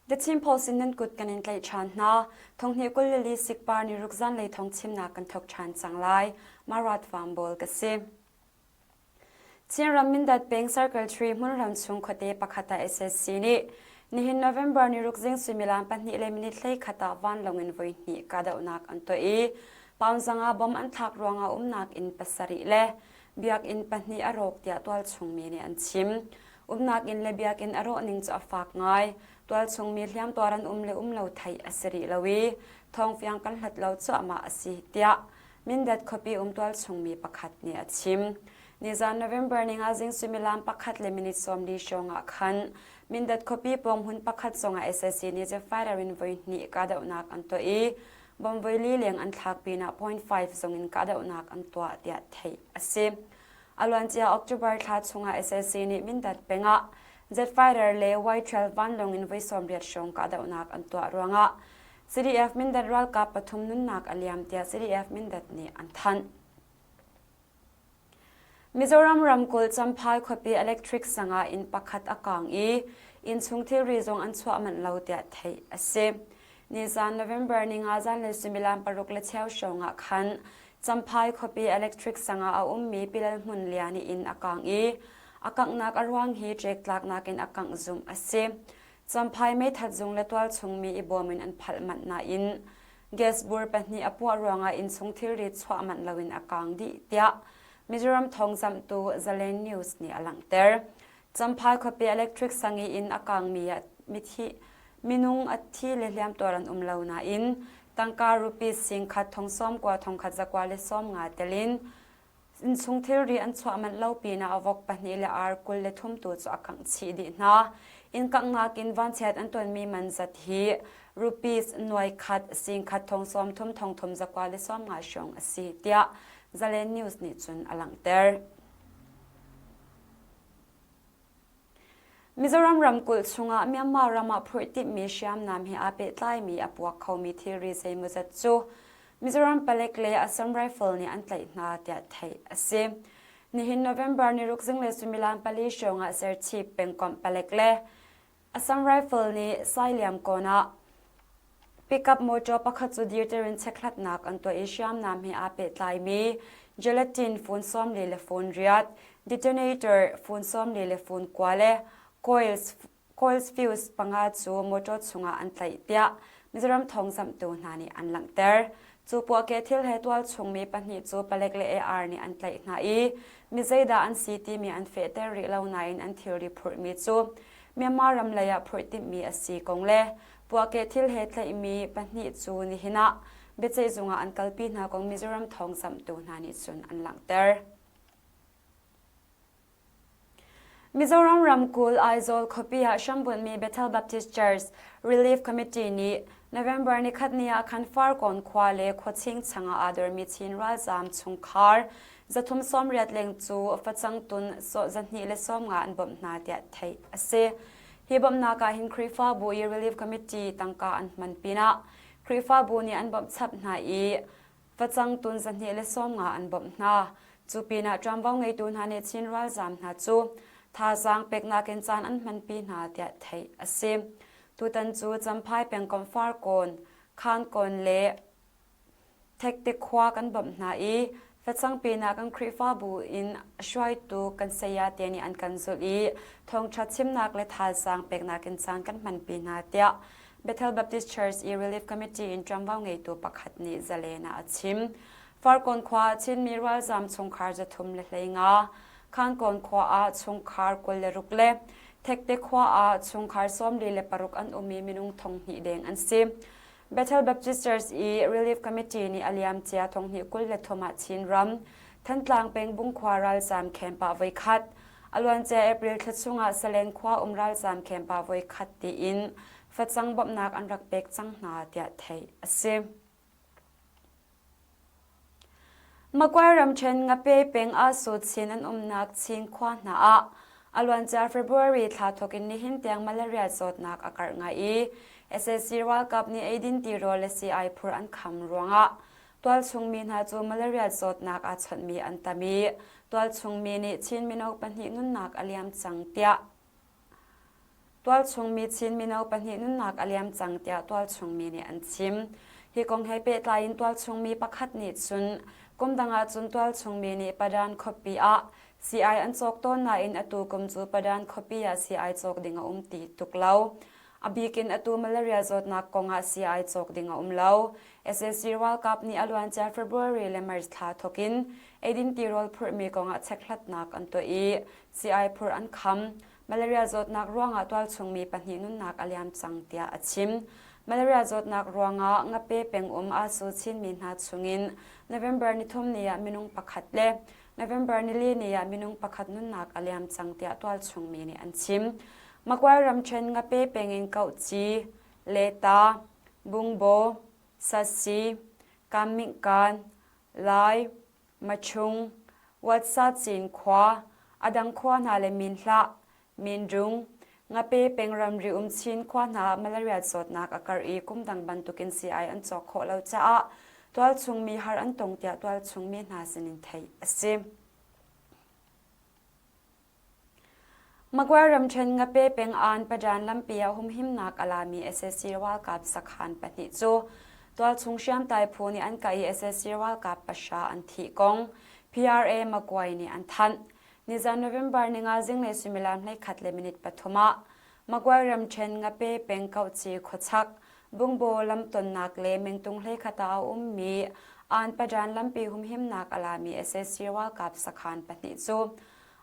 The Chin Post in nan kut kan in tlaih ṭhan hna. Thonghnih 24 sikpar ni ruk zanlei thong chimnak kan thok ṭhan cang lai. Marat Vangbawl ka si. Chinram Mindat peng Circle 3 hmunram chung khuate pakhat ah SSC nih nihin November ni ruk zing suimilam pahnih le minute 11 ah vanlawng in voi hnih kahdohnak an tuah i Paunzang ah bom an thlak ruangah umnak inn pasarih le biakinn pahnih a rawk tiah tualchung mi nih an chim. Umnak inn le biakinn a rawh ning cu a fak ngai. Tualchung mi hliamtuar an um le um lo theih a si rih lo i thawngfiang kan hlat lo cuahmah a si tiah Mindat khuapi um tualchung mi pakhat nih a chim. Nizan November ninga zing suimilam pakhat le minute 40 hrawng ah khan Mindat khuapi pawng hmun pakhat zongah SAC nih jet fighter in voi hnih kahdohnak an tuah i bomb voi li leng an thlak pinah 0.5 zong in kahdohnak an tuah tiah theih a si. A luancia October thla chungah SAC nih Mindat peng ah jet fighter le Y-12 vanlawng in voi 80 hrawng kahdohnak an tuah ruangah CDF Mindat ralkap pathum nunnak a liam tiah CDF Mindat nih an thanh. Mizoram ramkulh Champhai khuapi electric sangah inn pakhat a kaang i innchung thilri zong an chuah manh lo tiah theih a si. Nizan November ninga zanlei suimilam paruk le cheu hrawng ah khan Champhai khuapi electric sangah a ummi Pilal hmun lian i inn a kaang i a kanghnak a ruang hi ṭek tlaknak in a kangh zumh a si. Champhai meithat zung le tualchung mi i bawm in an phalh manh nain gas bur pahnih a puah ruangah innchung thilri chuah manh loin a kaang dih tiah Mizoram thawngzamhtu Zalen News nih a langhter. Champhai khuapi electric sang i inn a kaangmi ah mithi minung a thi le hliamtuar an um lo nain tangka rupees 10,000 thong sawm kua thong khat zakua le sawm nga tel in Innchung thilri an chuah manh lo pinah vok pahnih le ar 23 tu cu a kangh chih dih hna. Inn kanghnak in vanchiat an tonmi man zat hi rupees nuai khat 10,000 thong sawm thum thong thum zakua le sawm nga hrawng a si tiah Zalen News nih cun a langhter. Mizoram ramkulh chungah Myanmar ram ah phurh timhmi hriamnam he aa pehtlaimi a puak khomi thilri zeimawzat cu Mizoram palek le Assam Rifle nih an tlaih hna tiah theih a si. Nihin November ni ruk zinglei suimilam pali hrawng ah Serchhip pengkomh palek le Assam Rifle nih Sailiam kawn ah Pickup mawṭaw pakhat cu dirter in chekhlatnak an tuah i hriamnam he aa pehtlaimi gelatin fun 40 le fun riat, detonator fun 40 le fun kua le coils, coils fuse panga cu mawṭaw chungah an tlaih tiah Mizoram thawngzamhtu hna nih an langhter. Cu puahkeh thil he tualchung mi pahnih cu palek le AR nih an tlaih hna i mi zeidah an si timi an fehter rih lo nain an thilri phurhmi cu Myanmar ram lei ah phurh timhmi a si kong le Puahkeh thil he tlaihmi pahnih cu nihin ah biaceihzung ah an kalpi hna kong Mizoram thawngzamhtu hna nih cun an langhter. Mizoram ramkulh Aizawl khuapi ah hrambunhmi Bethel Baptist Church Relief Committee nih November nikhat ni ah khan Farkawn khua le khuaching changah aa dormi Chin ralzaam chungkhar zathum sawmriat leng cu facang tun 290 an bawmh hna tiah theih a si. Hi bawmhnak ah hin Khrihfabu i Relief Committee tangka an hman pinah Khrihfabu nih an bawmh chap hna i facang tun 250 an bawmh hna. Cu pinah ṭuanvo ngeitu hna nih Chin ralzaam hna cu thazaang peknak in caan an hmanpi hna tiah theih a si. Tutan cu Champhai pengkomh Farkawn, Khankawn le Thekte khua kan bawmh hna i facang pinah kan Khrihfabu in hruaitu kan sayate nih an kan zulh i thawngṭha chimnak le thazaang peknak in caan kan hmanpi hna tiah Bethel Baptist Church i Relief Committee in ṭuanvo ngeitu pakhat nih zalen ah a chim. Farkawn khua ah Chinmi ralzaam chungkhar 315, Khankawn khua ah chungkhar 26 le Thekte khua ah chungkhar 46 an um i minung thong hnih deng an si. Bethel Baptist Church i Relief Committee nih a liamcia thonghnih 23 ah Chinram, Thantlang peng Bungkhua ralzaam camp ah voikhat, a luancia April thla chungah Salen khua um ralzaam camp ah voikhat tiin facang bawmhnak an rak pek cang hna tiah theih a si. Maguire ramṭhen Ngape peng ah Sawchin an umnak Chin khua hna ah a luancia February thla thawk in nihin tiang malaria zawtnak a karh ngai i sac ralkap nih eidin tirawl le sii-ai phur an kham ruangah tualchung mi hna cu malaria zawtnak aa chawnhmi an tam i tualchung mi nih Chin mino pahnih nunnak a liam cang tiah. Tualchung mi Chin mino pahnih nunnak a liam cang tiah tualchung mi nih an chim. Hi kong he pehtlai in tualchung mi pakhat nih cun kum dang ahcun tualchung mi nih Padan khuapi ah sii-ai an cawk tawn nain atu kum cu Padan khuapi ah sii-ai cawk ding a um ti tuk lo. A bik in atu malaria zawtnak kong ah sii-ai cawk ding a um lo. Sac ralkap nih a luancia February le March thla thawk in eidin tirawl phurhmi kong ah chekhlatnak an tuah i sii-ai phurh an kham. Malaria zawtnak ruangah tualchung mi pahnih nunnak a liam cang tiah a chim. Malaria zawtnak ruangah Ngape pengum aa su chinmi hna chungin November nithum ni ah minung pakhat le November nili ni ah minung pakhat nunnak a liam cang tiah tualchung mi nih an chim. Magway ramṭhen Ngape pengin Kauhci, Leta, Bungbaw, Sasi, Kammingkan, Lai, Machung, Watsa Cinkhua, a dang khua hna le Minhlah, Mindung, Ngape peng ramri um Chin khua hna ah malaria zawtnak a karh i kum dang bantukin sii-ai an cawk khawh lo caah tualchung mi har an tong tiah tualchung mi hna sinin theih a si. Magway ramṭhen Ngape peng Aan Padan lampi ah humhimnak a lami sac ralkap sakhan pahnih cu tualchung hriamtlai phu nih an kah i sac ralkap pahra an thih kong PRA Magway nih an thanh. Nizan November ninga zinglei suimilam 11 le minute pathum ah Magway ramṭhen Ngape peng Kauhci khuachak Bungbaw lamtonnak le mengtung hleikhat ah a ummi Aan Padan lampi humhimnak a lami sac ralkap sakhan pahnih cu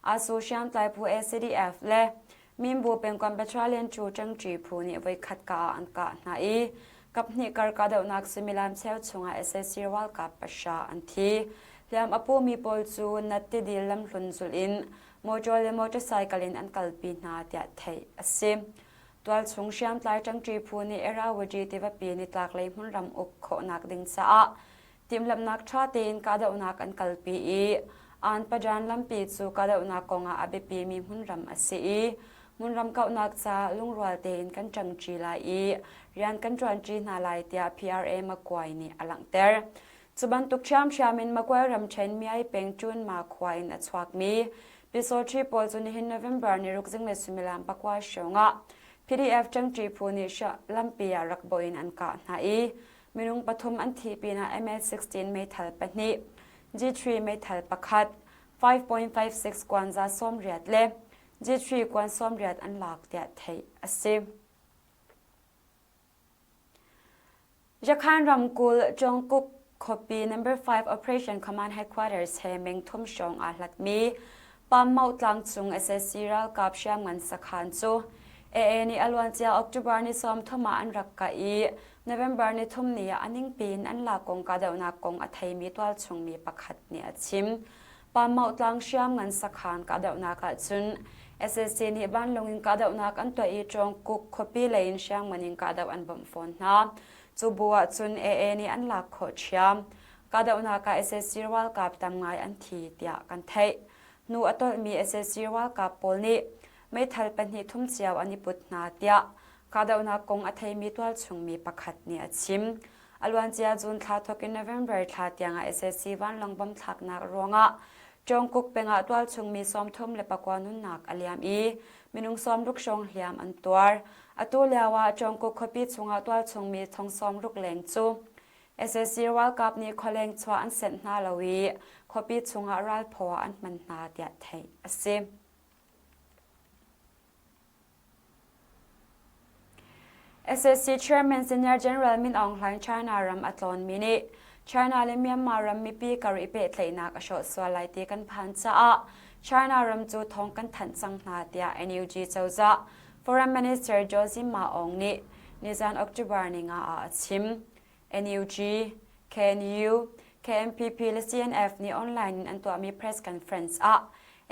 Asu hriamtlai phu ACDF le Minbu pengkomh Battalion Chu Ṭangṭi phu nih voikhat ka ah an kah hna i kaphnih kar kahdohnak suimilam cheu chungah sac ralkap pahra an thi. Hliam a pumi pawl cu Nat tidil lamhlun zulh in motor le motorcycle in an kalpi hna tiah theih a si. Tualchung hriamtlai ṭangṭi phu nih Irrawaddy tivapi nitlaklei hmunram uk khawhnak ding caah Timhlamhnak ṭha tein kahdohnak an kalpi i Aan Padan lampi cu kahdohnak kongah a biapimi hmunram a si i hmunram kauhnak ca lungrual tein kan ṭangṭi lai i rian kan ṭuanṭi hna lai tiah PRA Makuai nih a langhter. Cu bantuk ṭhiamṭhiam in Makuai ramṭhen Miai peng Ṭunma khua in a chuakmi Pyisawṭhi pawl cu nihin November ni ruk zinglei suimilam pakua hrawngah PDF ṭangṭi phu nih lampi ah rak bawh in an kah hna i Minung pathum an thih pinah ML-16 meithal pahnih, G3 meithal pakhat, 5.56 kuanza sawmriat le G3 kuan sawmriat an lak tiah theih a si. Yakhan ramkulh Jungkook khuapi Number 5 Operation Command Headquarters he meng thum hrawng aa hlatmi Pammauh tlangcung sac ralkap hriamngan sakhan cu AA nih a luancia October ni 30 ah an rak kah i November ni thum ni ah a ningpi in an lak kong kahdohnak kong a theimi tualchung mi pakhat nih a chim. Pammauh tlang hriamngan sakhan kahdohnak ahcun sac nih vanlawng in kahdohnak an tuah i Ṭawngkuk khuapi lei in hriamngan in kahdoh an bawmh fawn hna. Cu bu ahcun AA nih an lak khawh ṭhiam. Kahdohnak ah sac ralkap tam ngai an thi tiah kan theih. Hnu a tolhmi sac ralkap pawl nih meithal pahnih thum cio an i put hna tiah kahdohnak kong a theimi tualchung mi pakhat nih a chim. A luancia June thla thawk in November thla tiangah sac vanlawng bom thlaknak ruangah Jungkook pengah tualchung mi 34 nunnak a liam i minung 60 hrawng hliam an tuar. Atu lio ah Jungkook khuapi chungah tualchung mi thong 60 leng cu Sac ralkap nih khualeng chuah an senh hna lo i khuapi chungah ralphaw ah an hman hna tiah theih a si. Sac Chairman Senior General Min Aung Hlaing China ram a tlawnmi nih China le Myanmar ram mipi kar i pehtlaihnak a hrawh sual lai ti kan phan caah China ram cu thawng kan thanh cang hna tiah NUG cozah Foreign Minister Joe Ma Aung nih nizan October ninga ah a chim. NUG, KNU, KMPP le CNF nih online in an tuahmi press conference ah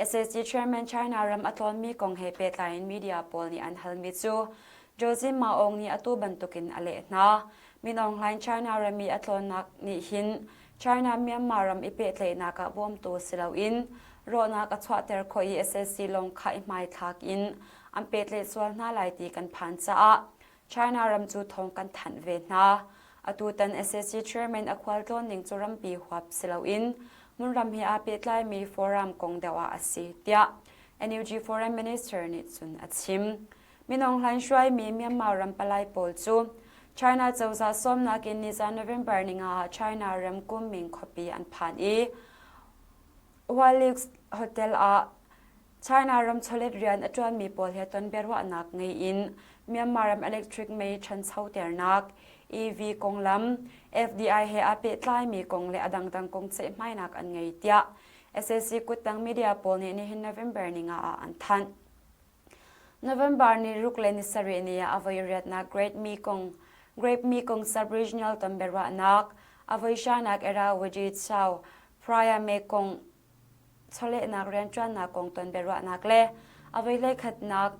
sac Chairman China ram a tlawnmi kong he pehtlai in media pawl nih an halmi cu Joe Ma Aung nih atu bantukin a leh hna. Min Aung Hlaing China ram i a tlawnnak nih hin China Myanmar ram i pehtlaihnak ah bawmtu si loin rawhnak a chuahter khawh i sac lawng kha i hmaithlak in an pehtlaih sual hna lai ti kan phan caah China ram cu thawng kan thanh ve hna. Atutan sac chairman a khualtlawn ning cu rampi huap si loin hmunram he aa pehtlaimi forum kong deuh ah a si tiah NUG Foreign Minister nih cun a chim. Min Aung Hlaing hruaimi Myanmar ram palai pawl cu China cozah sawmnak in nizan November ninga ah China ram Kunming khuapi an phan i Hualix Hotel ah China ram chawlet rian a ṭuanmi pawl he ton biaruahnak ngei in Myanmar ram electric mei ṭhanchoternak, EV konglam, FDI he aa pehtlaimi kong le a dangdang kong ceihmainak an ngei tiah sac kuttang media pawl nih nihin November ninga ah an thanh. November ni ruk le ni sarih ni ah a voi riatnak Great Mekong Great Mekong Sub-Regional ton biaruahnak a voi hranak era Wajid Chau Phraya Mekong chawlehnak rianṭuannak kong ton biaruahnak le a voi hleikhatnak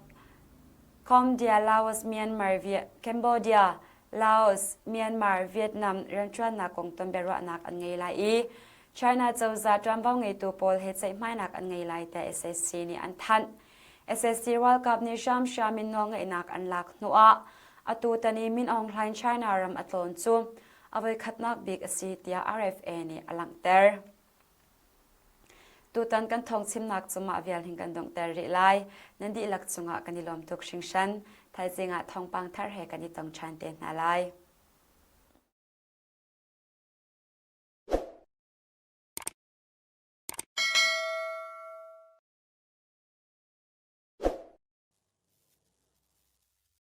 Cambodia, Laos, Myanmar, Cambodia, Laos, Myanmar, Vietnam rianṭuannak kong ton biaruahnak an ngei lai i China cozah ṭuanvo ngeitu pawl he ceihmainak an ngei lai tiah SAC nih an thanh. SAC ralkap nih hramhram in nawlngeihnak an lak hnuah atu tan i Min Aung Hlaing China ram a tlawn cu a voikhatnak bik a si tiah RFA nih a langhter. Tutan kan thawngchimnak cu mah vial hin kan donghter rih lai. Nan dihlak cungah kan i lawm tuk hringhran. Thaizing ah thawngpang thar he kan i tong ṭhan te hna lai.